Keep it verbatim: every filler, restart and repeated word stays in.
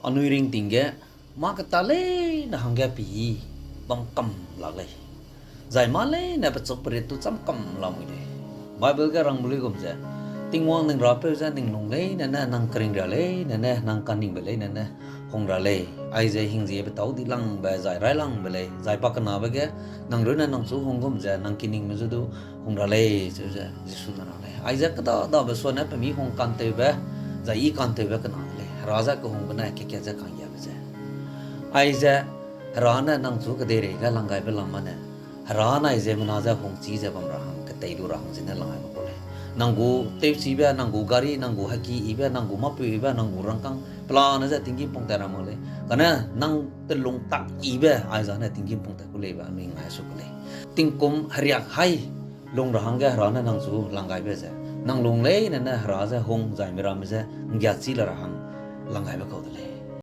Anui ringting ge, mâ keta leine hangge pehî bam kam lak lei. Zai mâ leine pechuk perit tu cham kam lamui lei. Bible ge rangbe luigum ze, Tingwang ning Rapeu je ning lung leine ne, nang kering ra leine ne, nang kaningbe leine ne hung ra lei. Aize hingziebe tâu dilangbe zai railangbe lei, zai pakenabe ge nang runne nang chu hung gum ze nang kiningme zu du hung ra lei, cheu ze Jisu ne rang lei. Aize kêda dabe suane pemi hung kantewbe, zai I kantewbe kena de lei. Hera je kehungbe ne kekat ze kanggiabe ze. Aize Hera ne nang chu kedeirei ge langgaibe lam mane, Hera nai ziemmena je hungchî ze bam ra hang, ketei lu ra hang zene langgaibe kau lei. Nang gu tewchibe, nang gu gari, nang gu heki yibe, nang gu mâpeu yibe, nang gu rangkâng pelane je tinggîm pung tat ra mak lei. Kane nang telung tak yibe, aize ne tinggîm pung tat ku leibe anui ngai su ku lei. Tingkum heriak hai lung ra hangge Hera ne nang chu langgaibe ze, nang lung leine ne Hera je hung zai miramme je nggiachî le ra hang langgaibe kau de lei.